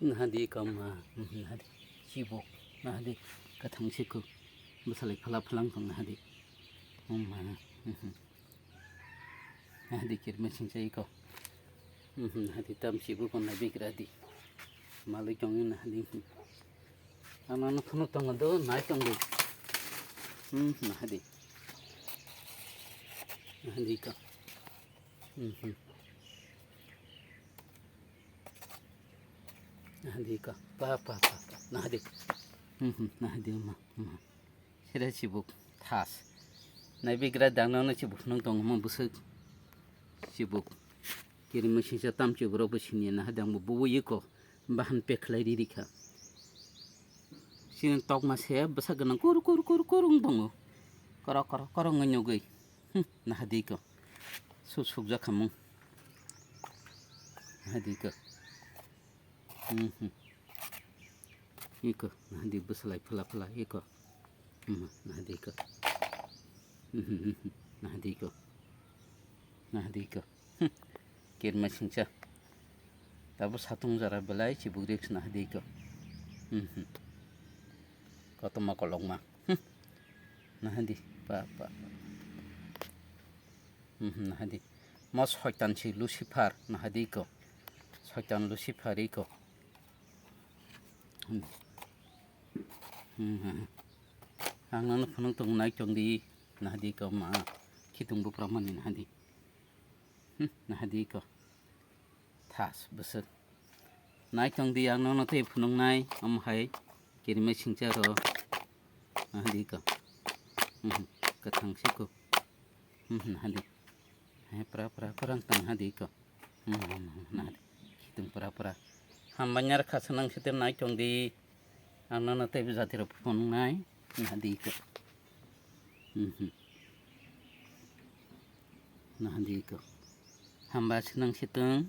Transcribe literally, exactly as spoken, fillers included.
Nahadi kama, nahadi chibuk, nahadi kathang siku, bwsalai phala phalang tong nahadi. Oma, nahadi kirma singsa iko. Nahadi tam chibuk on nabi gradi. Malai tong nahadi. Ano no phunu tong do, nai tong do. Nahadi. Nahadi ka. Nahadi ka, pa, pa, pa, pa. Nahadi. Nahadi ma, ma. Sira chibuk, thas. Naibi gra dangno no chibuk nung tong ma bwswk. Chibuk. Kiri machine sa tam chibuk rok bo sini nahadi ang bo bo yiko. Bahan pek khlai riri kha. Sini tok ma se bwsa ganang kur, kur, kur, kur wng tongo. Koro, koro, koro wng nugui. Nahadi ko. Su suk jakhamung. Nahadi ko. Iko, nahadi bwsalai phala phala, iko. Nahadi ko. Nahadi ko. Nahadi ko. Kirma singsa. Tabo satung jara belai chibuk riks nahadi ko. Kotorma kolokma. Nahadi, pa, pa, pa. Nahadi. Mo soitan si Lucifer, nahadi ko. Soitan Lucifer iko. Ang nano phunuk tong nai tong di, nahadi ko ma. Khitung bupra mani nahadi. Nahadi ko. Thas bwswk. Nai tong di ang nono tei phunuknai, omo hai kirima singcha ro. Nahadi ko. Kathang siko. Nahadi. Hai pra pra pra tang nahadi ko. Nahadi. Khitung pra pra. Hamba nyar khasanang sitir nai tong di. Ang nono tei bwjatiro phunuknai. Nahadi ko. Nahadi ko. Hamba sinang sitwng.